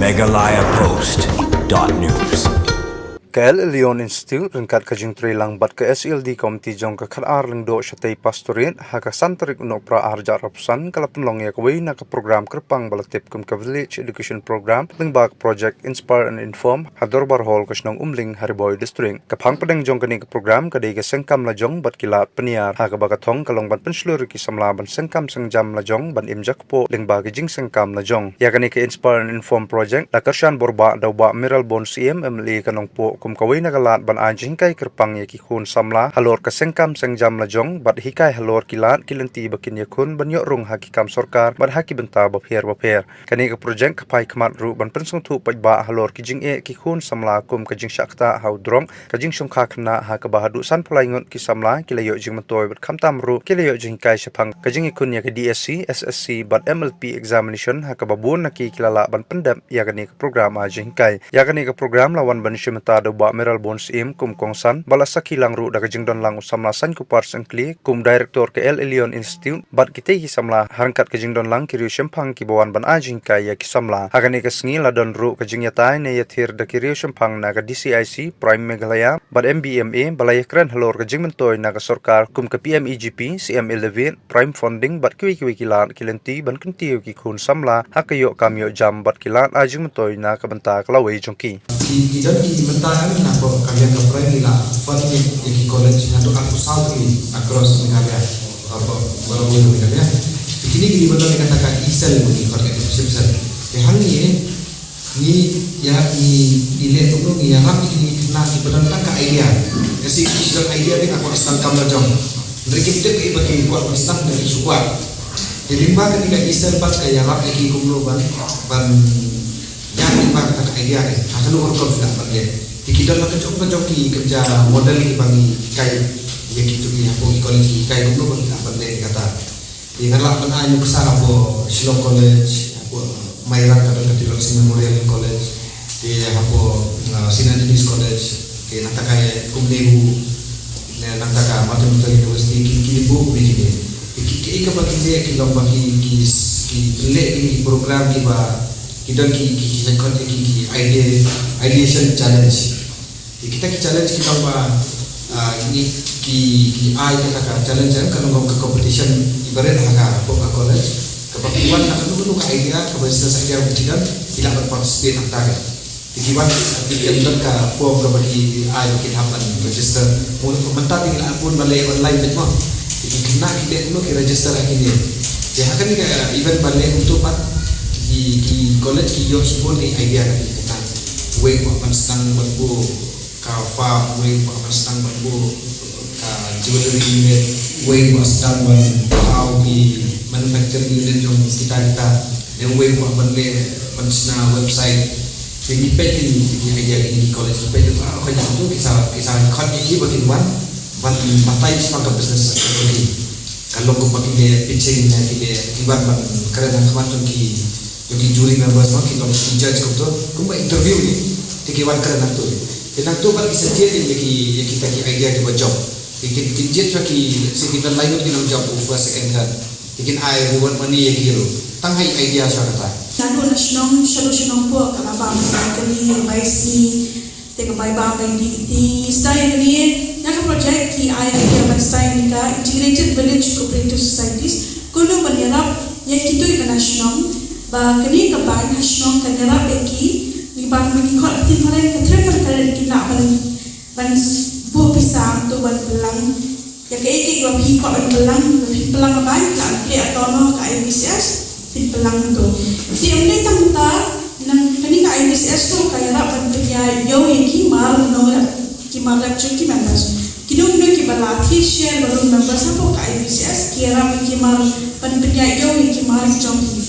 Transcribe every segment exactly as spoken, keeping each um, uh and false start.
Meghalaya Post dot news. Ka El Elyon Institute ryngkat ka jingtreilang bad ka S E L D Committee jong ka khatar Lyngdoh Shatei Pastorate ha ka san tarik u Nohprah arhajar arphew san ka la pynlong ïa kawei na ka program kyrpang ba la tip kum ka Village Education Program lyngba ka project Inspire and Inform ha Dorbar Hall ka shnong Umling ha Ri Bhoi District. Ka phang pdeng jong kane ka program ka dei ka seng kam lajong bad ki lad pynïar, ha kaba ka thong ka long ban pynshlur ïa ki samla ban seng kam seng jam lajong ban im jakpoh lyngba ki jingseng kam lajong. Ïa kane ka Inspire and Inform Project la kyrshan borbah da u Bah Mayralborn Syiem, M L A ka Nongpoh, kum kawei na ka lad ban ai jinghikai kyrpang ïa ki khun samla halor ka seng kam seng jam lajong bad hikai halor ki lad ki lynti ba kin ïakhun ban ïoh rung ha ki kam sorkar bad ha ki bynta bapher bapher. Kane ka project ka phai khmat ruh ban pynsngewthuh paidbah halor ki jingeh ki khun samla kum ka jingshah ktah ha u drok, ka jingshongkha khynnah, ha kaba haduh sanphew lai ngut ki samla ki la ïoh jingmyntoi bad khamtam ruh ki la ïoh jinghikai shaphang ka jingïakhun ïa ka D S C, S S C bad M L P examination, ha kaba bun na ki ki la lah ban pyndep ïa kane ka program ai jinghikai. Ïa kane ka program la wan ban shim bynta da u Bah Mayralborn Syiem kum kongsan, ba la sakhi lang ruh da ka jingdon lang u samla Sainkupar Syngkli kum Director ka El Elyon Institute bad kitei ki samla, ha ryngkat ka jingdon lang ki riewshemphang kiba wan ban ai jinghikai ïa ki samla. Ha kane ka sngi la don ruh ka jingïatai ne ïathir da ki riewshemphang na ka D C I C, Prime Meghalaya bad M B M A, ba la ïakren halor ka jingmyntoi na ka sorkar kum ka P M E G P, C M Elevate, Prime Funding bad kiwei kiwei ki lad ki lynti ban kyntiew ïa ki khun samla ha ka ïoh kam ïoh jam bad ki lad ai jingmyntoi na ka bynta ka lawei jong ki. Ki, ki don ki mynta em na ka, ka liang ka Prime, ki la fund ïa ki college naduh arphew saw tylli across Meghalaya, arphew, barabor Meghalaya. Te kine ki dei ban don ïa kata ka E-cell, ba ngi khot ka education cell. Te hangne ngi ïa, ngi, ngi leh kumno, ngi ïarap ïa kine ki khynnah kiba don tang ka idea. Ïa, shi ki don idea te ka kwah sdang kam lajong. Hynrei kim tip ïa ba ki kwah ban sdang, hynrei ki shu kwah. Te lyngba kane ka E-cell pat ka ïarap ïa ki kumno ban, ban ïa, lyngba kata ka idea ne ha kano ka rukom phi lah ban leh. Te ki don la ka jong ka jong ki kynja model kiba ngi hikai ïa kito ki hapoh ki college, ki hikai kumno ba phi lah ban leh kata. Te nga lah ban ai nuksa hapoh Shillong College, hapoh Mairang ka don ka Tirot Sing Memorial College, te hapoh, uh, Saint Anthony's College, te nangta ka Kumne Hu, ne nangta ka Martin Luther University, ki, ki buh kumne kine. Te ki, ki, kaba ki leh ki long ba ki, ki, ki leh ki program kiba ki don ki, ki, ki, ki, ki idea, ideation challenge. Te kita ki challenge ki long ba, ah, ngi, ki, ki ai kata ka challenge, eh, ka long ka competition ibarat ha ka, hapoh ka college. Kaba ki wan na kano kano ka idea, kaba business idea ba ki don, ki lah ban participate hangta ka. Te ki wan, ki, ki don ka form kaba ki ai, ba kin hap ban register. Mo, mynta te ngi la bun ban leh online beit mo. Te ki khynnah ki leh kumno ki register ha kine. Te ha kane ka event ban leh kumto pat, ki, ki college ki ïoh shibun ki idea na ki kata. Uwei u kwah ban sdang ban buh ka farm, uwei u kwah ban sdang ban buh ka jewellery unit, uwei u kwah sdang ban bhaw ki manufacturing unit jong kita kita. Ne uwei u kwah ban leh, ban shna website. Te ngi peit kine ki idea kine ki college, ngi peit, ah, ka jingto ki sa, ki sa khot ïa ki ba kin wan ban batai shaphang ka business ka jong ki. Ka long kumba ki leh pitching ne ki leh, ki wan ban kren ha khmat jong ki, jong ki jury members, ma, ki long ki judge kumto, kumba interview ne. Te ki wan kren hangto. Te nangto pat ki sa jied ïa ki, ïa kita ki idea kiba jop. Ki, ki, ki jied shuwa ki, let's say ki don lai ngut ki nang jop u first, second, third. Te kin ai reward money ïa ki ruh. Tang ha i idea shuwa kata. Naduh na shnong shaduh sha Nongpoh ka la bam ka kali bai sngi. Te ka bai bam bai dih, te sdang ïa kane, na ka project ki ai idea ban sdang ïa ka Integrated Village Cooperative Societies. Kumno ban ïarap ïa kito ki na shnong. Ba kane ka bai ha shnong kan ïarap ïa ki. Ngi bam ngi khot ka tin phareng, ka trip phareng kin lah ban, ban buh pisa to ban pynlang. Ïa kaei kaei ba phi kwah ban pynlang, ba phi pynlang ka bai, phi lah ban plie account ha ka I V C S, phin pynlang to. Te ym dei tang ta, nang kane ka I V C S to ka ïarap ban pynïaid ïew ïa ki mar nongrep, ki mar rep jong ki members. Kino kino kiba la thied share ba long members hapoh ka I V C S, ki ïarap ïa ki mar ban pynïaid ïew ïa ki mar jong ki.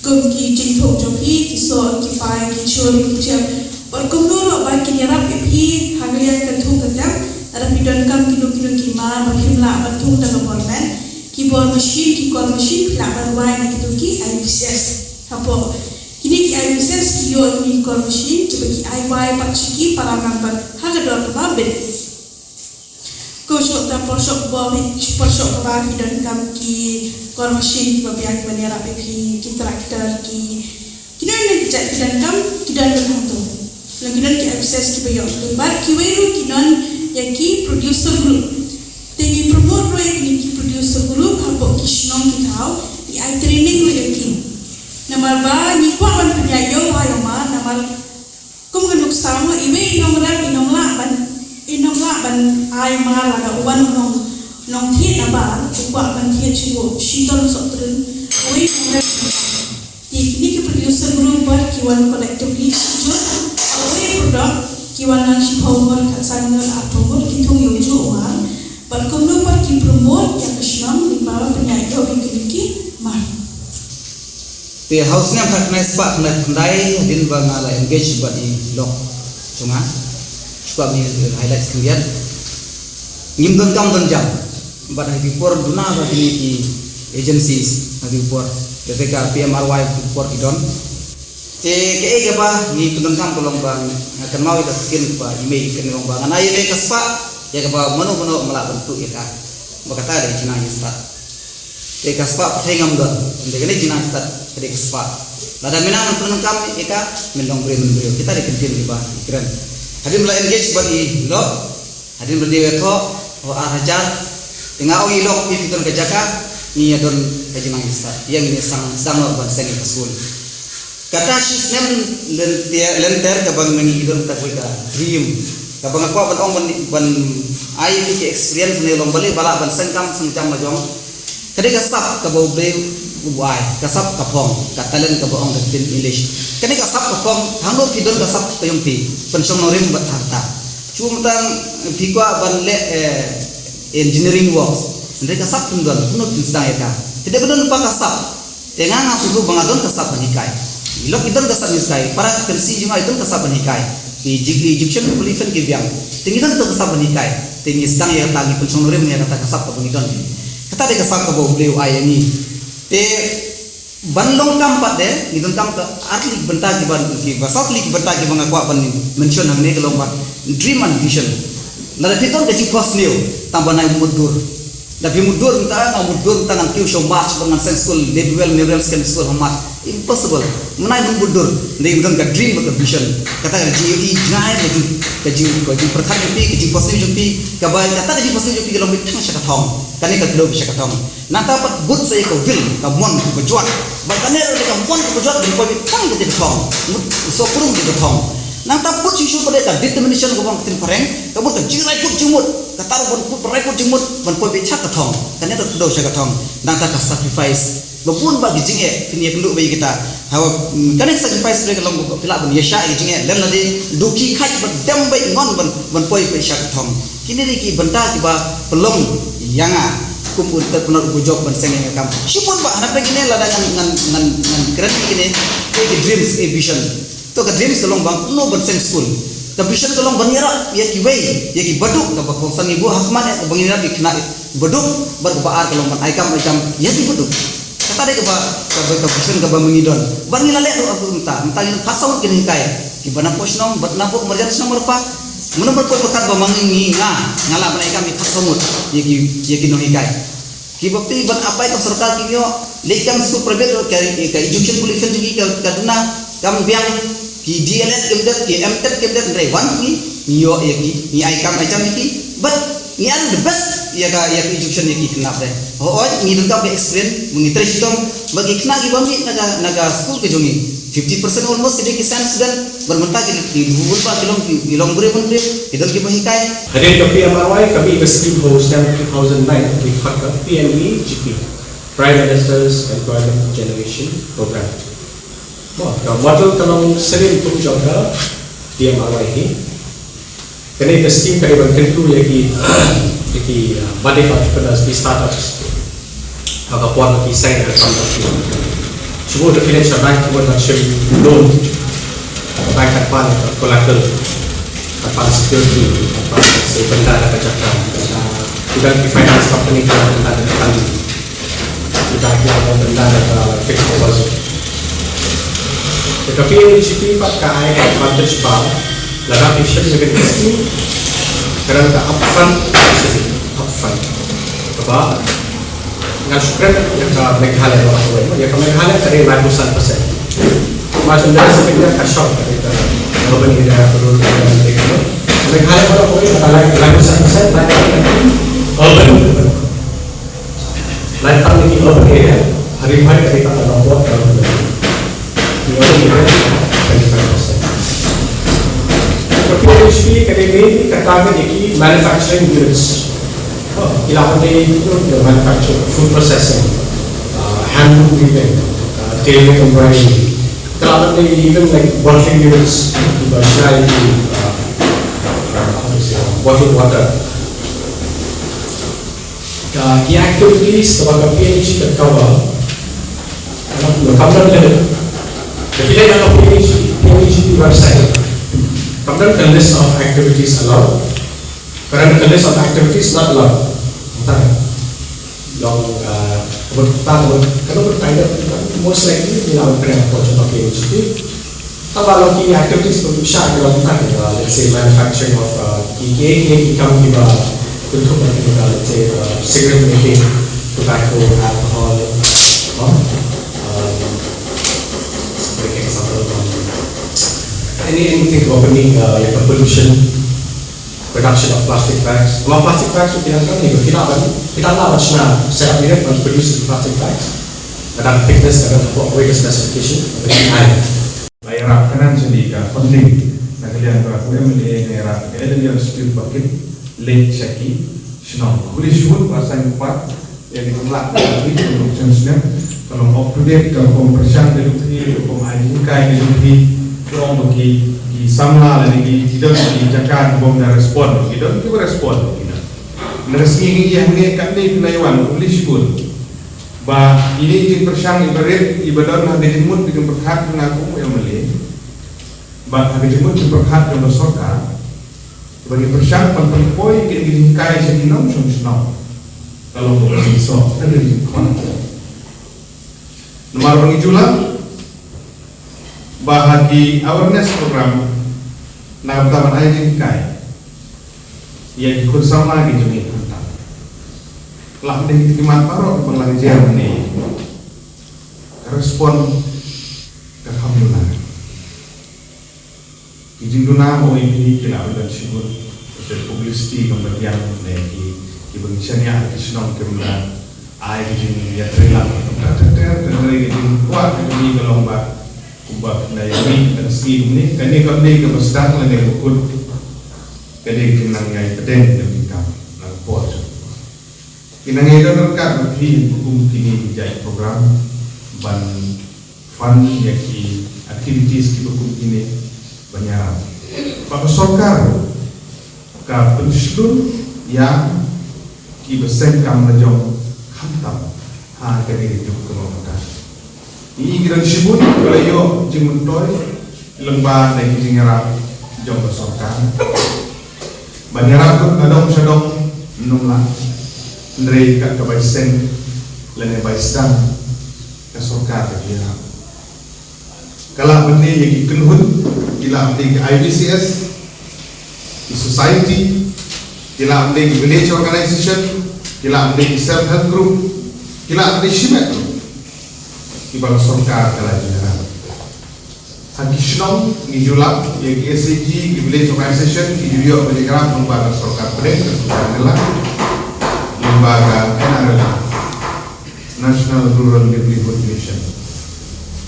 Kum ki jingthoh jong ki, ki soh, ki pai, ki chur, ki chep. Bad kumno ruh ba kin ïarap ïa phi ha ka liang ka thung ka tem, lada phi donkam kino kino ki mar ba phim lah ban thung da ka bor met, ki bor machine, ki kor machine, phi lah ban wai na kito ki I V C S. Hapoh kine ki I V C S ki ïoh kine ki kor machine kiba ki ai wai pat sha ki para member ha ka dor kaba bit. Ko shoh ta por shoh ba phi, por shoh kaba phi donkam ki kor machine kiba biang kiban ïarap ïa phi, ki tractor, ki, kino kino ki jait phi donkam, Bad kiwei ruh ki don ïa ki producer group. Te ngi promote ruh ïa kine ki producer group hapoh ki shnong ki thaw, ngi ai training ruh ïa ki. Namar ba ngi kwah ban pynïaid ïa u Aïomar, namar kum ka nuksa mo, iwei i nongrep i nong lah ban, i nong lah ban ai mar lada u wan u nong, nongthied na bar, u kwah ban thied shuh, Shitol Sohtun, uwei i nongrep. Te kine ki producer group pat ki wan collectively shim jur, uwei u product, ki wan nang shiphew ngut, khatsan ngut, arphew ngut, ki thung ïa u juh u mar. Bad kumno pat ki promote ïa ka shnong lyngba ba pynïaid ïa kine ki mar. Te ha u snem khatkhyndai spah khyndai hadien ba nga la engage bad i lok jong nga. Shu kwah ban highlight khyndiat. Ngim don kam don jam. Bad ha ki por duna ba kine ki agencies ha ki por, jaisekai P M R Y ha ki por ki don. Te kaei kaba ngi pyndonkam ka long ba nga kynmaw ïa ka ktien kaba i mei, ka long ba ngan ai ïa me ka spah ïa kaba mano mano ym lah ban tuh ïa ka. Ba kata dei ka jingnang jingstad. Te ka spah pyrthei ngam don. Te kane ka jingnang jingstad ka dei ka spah. Lada me nang pyndonkam ïa ka, men long briew men briew. Kita dei ka ktien kiba i kren. Hadien ba la engage bad i lok, hadien ba dei wei thoh, o ar hajar, te nga ong i lok, phi phi don ka jaka, ngi ïa don ka jingnang jingstad. Ïa ngin ïa sdang, sdang noh ban seng ïa ka skul. Kata shi snem lynter, lynter kaba ngi don kata kawei ka dream. Kaba nga kwah ban ong ban, ban ai ïa ki experience ne long balei ba lah ban seng kam seng jam la jong. Ka dei ka sap kaba U Blei u ai, ka sap ka phong, ka talent kaba ong ka ktien English. Ka dei ka sap ka phong, hangno phi don ka sap ka jong phi, pynshong nongrim bad harta. Chu mynta phi kwah ban leh, eh, engineering works. Hynrei ka sap phim don, kumno phin sdang ïa ka. Te dei ba don pa ka sap. Te nga nga sngewthuh ba nga don ka sap ban hikai. I lok i don ka sap ban hikai, para ka constituency jong nga i don ka sap ban hikai. Ki Edu-, Education Qualification ki biang. Te ngi don ka sap ban hikai. Te ngi sdang ïa kata, ngi pynshong nongrim ïa kata ka sap kaba ngi don. Kata dei ka sap kaba U Blei u ai ïa ngi. Te ban long kam pat de, ngi donkam ka ar tylli ki bynta kiba, kiba saw tylli ki bynta kiba nga kwah ban mention hangne ka long ba dream and vision. Lada phi don ka jingphohsniew, tang ban nang mutdur. Da phi mutdur mynta, nga mutdur mynta ngan kiew sha u March, ba ngan seng skul, Deborah Memorial Secondary School ha March. Impossible. Mynta nang mutdur, hynrei don ka dream bad ka vision. Kata ka jingïohi jngai ka jing, ka jing, ka jingpyrkhat jong phi, ka jingphohsniew jong phi, kaba kata ka jingphohsniew jong phi ka long beit tang sha ka thong. Kane ka kdew beit sha ka thong. Nangta pat bud sa ïa ka will, ka mon kaba jot. Bad kane ruh ka mon kaba jot ban poi beit tang ka thong. Mut u sohprum ka thong. Nangta bud shisha pat ïa ka determination kaba ong ka ktien phareng, ka mut ka jingrai kut jingmut. Kata ruh ban kut, rai kut jingmut ban poi beit sha ka thong. Kane ruh kdew sha ka thong. Nangta ka sacrifice. Ba bun ba ki jingeh phin ïakynduh beit ïa kita. Hawa, mm, kane ka sacrifice ruh ka long ba phi lah ban ïaishah ïa ki jingeh. Lem lade duh ki khat ba dem beit ngon ban, ban poi beit sha ka thong. Kine dei ki bynta kiba pynlong ïa nga kum u entrepreneur uba jop ban seng ïa nga kam. Shibun ba hana pdeng kine lada ngan, ngan, ngan, ngan kren ïa kine, ki dreams, ki vision. To ka dreams ka long ba kumno ban seng skul. Ka vision ka long ban ïarap ïa kiwei, ïa ki baduk kaba kongsan ngi buh ha khmat ïa kaba ngin ïarap ïa ki khynnah baduk, bad kaba ar ka long ban ai kam ai jam ïa ki baduk. Kata dei kaba, kaba, ka vision kaba ma ngi don. Bad ngi la leh ruh ha kumta, mynta ngi don khatsaw ngut kin hikai. Kiba na pdeng shnong, bad na pdeng marjan shnong marpa. Mano marpa markhat ba ma ngi nga, nga lah ban ai kam ïa khatsaw ngut, ïa ki, ïa ki nonghikai. Kiba phi ban apply ka sorkar ki ïoh, leit kam skul private ruh ka, ka education qualification jong ki ka, ka duna, kam biang, ki D L Ed kim dep, ki M Ted kim dep, hynrei wan ngi, ngi ïoh ïa ki, ngi ai kam ai jam ïa ki, bad ngi ai the best ïa ka, ïa ka education ïa ki khynnah re. Hooid, ngi donkam ka experience, ngi trei shitom, bad ki khynnah kiba mih na ka, na ka skul ka jong ngi. Fifty percent almost ki dei ki science student, bad mynta ki, ki bun ba ki long, ki, ki long briew, bun briew, ki don kiba hikai. Hadien ka P M R Y, ka mih ka scheme ha u snem two thousand nine, ki khot ka P M E G P, Prime Minister's Employment Generation Program. Mo, ka model ka long syriem kum jong ka P M R Y hi. Kane ka scheme ka dei ban kyntu ïa ki, ïa ki, uh, budding entrepreneurs, ki startups. Ha ka por ba ki seng ka kam ka ki. Shu buh da financial bank, shu buh da shim loan. Bank kan pan ka collateral. Kan pan security, kan pan sa bynta da ka jaka. Ki dang ki finance company kan pan da ka funding. Kita ki ong bynta da ka fixed deposit. Te ka P M E G P pat ka ai ka advantage ba lada phi shim ïa kane ka scheme, ka don ka upfront subsidy, upfront. Kaba ngan shu kren ïa ka Meghalaya ba kawei, ïa ka Meghalaya ka dei laiphew san percent. Hynrei ka rest of India ka shong, ka dei ka urban area, ka rural area, ka dei ka Meghalaya baroh kawei ka lai, lai percent, percent, lai percent urban. Lai percent ki urban area, ha Ri Bhoi ka dei tang ka nongpop ka urban. Ki urban area, twenty-five percent. Ka P N H P ka dei mainly ka target ïa ki manufacturing units. Oh, ki la ban dei, you know, the manufacture, food processing, uh, handloom weaving, uh, tailoring, embroidery. Ka la ban dei even like bottling units, uh, shna ïa ki, uh, uh, how to say, bottled water. Ka, ki activities kaba ka P N H P ka cover, uh, kam don ka list. Ka phi leit ha ka P N H P, P N H P website. Kam don ka list of activities allowed. Ka don ka list of activities not allowed. Tang long, uh, ka mut, tang ka mut, ka mut, most likely ngi la ban pynlong ha ka P N H P. Tang ba long ki activities ba shah ki long tang, uh, let's say manufacturing of, uh, ki, ki, ki, ki kam kiba kynthup bad ki, uh, let's say, uh, cigarette making, tobacco, alcohol, no? Um, for example, um, any, anything happening, uh, like a pollution, production of plastic bags. Namar plastic bags ruh ki dang kane, ki dang, ki dang lah ban shna, set up unit ban produce plastic bags. Ka dang fitness, ka dang hapoh kawei ka specification, ka dang ai. La ïarap kane sha ka funding na ka liang ka U M L A, nga ïarap ka L L A Institute ba kin leit sha ki shnong. Khublei shibun ba sngewbha ïa ki, ka la ka la ka la ka long up to date, ka rukom pyrshang ka jong phi, ka rukom ai jinghikai ka jong phi, ka long ba ki, ki samla lane ki, ki don ki jaka ki bym da respond, ki don kiba respond, ki don. Na ka sngi ngi ïa ngi katne phi la ïa wan, khublei shibun. Ba ine i jingpyrshang iba rit, iba don ha ka jingmut, ka jingpyrkhat jong nga kum u M L A. Bad ha ka jingmut jingpyrkhat jong ka sorkar. Ba ngi pyrshang ban pynpoi ïa kine ki jinghikai sha ki nongshong shnong. Ka long ba ngi sngewsih, ka dei jingkhot. Namar ba ngi ju lah ba ha ki awareness program na ka bynta ban ai jinghikai ïa ki khun samla ki jong ngi khamtam. Lah dei ki mat baroh ba ngi la jia mynne. Ka respond ka kham duna. Ki jingduna, oh, ïa kine ki la ban shibun. Ka publicity kam da biang, ne ki, kiba ngi shaniah ha ki shnong kim da ai ki jingïatreilang. Ter ter ter ter, ki jingkwah ki jong ngi ka long ba kumba ki la ïa mih tang sngi kumne, kane kam dei kaba sdang lane kaba kut. Ka dei ki nang ïai pdiang ki jingkam na ka por jong. Ki nang ïa don ryngkat bad phi ha kum kine ki jait program ban fund ïa ki activities kiba kum kine ban ïarap. Ba ka sorkar ka pynshlur ïa kiba seng kam lajong khamtam ha kane ka juk kaba mynta. Ngi ki don shibun kiba la ïoh jingmyntoi lyngba na ki jingïarap jong ka sorkar. Ban ïarap ruh na dong sha dong ym lah. Hynrei kat ka bai seng lane bai sdang ka sorkar ka ïarap. Ka lah ban dei ïa ki kynhun, ki lah ban dei ki I V C S, ki society, ki lah ban dei ki village organization, ki lah ban dei ki self help group, ki lah ban dei shimet ruh. Kiba ka sorkar ka la ïarap. Ha ki shnong ngi ju lap ïa ki S H G, ki village organization, ki ju ïoh ban ïarap lyngba ka sorkar pdeng, ka sorkar jylla, lyngba ka N R L M, National Rural Livelihood Mission.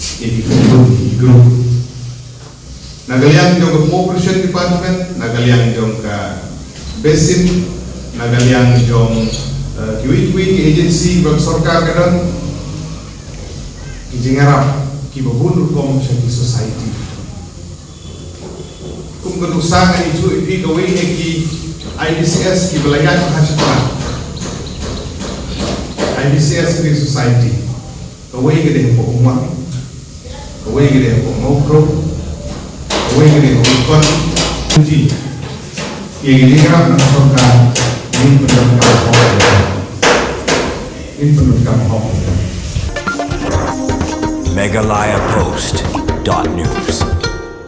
Ïa ki group, ki group. Na ka liang jong ka Cooperation Department, na ka liang jong ka Basin, na ka liang jong, eh, kiwei kiwei ki agency ba ka sorkar ka don, ki jingïarap kiba bun rukom sha ki society. Kum ka nuksa ngan ïathuh ïa phi kawei na ki I V C S kiba la ïaid ha shipara. I V C S Relief Society. Kawei ka dei hapoh Umwang, kawei ka dei hapoh Mawkroh, kawei ka dei hapoh Kon. Ji, ïa ki jingïarap na ka sorkar, ngin pyndonkam hok. Ngin pyndonkam hok. Meghalaya Post dot news.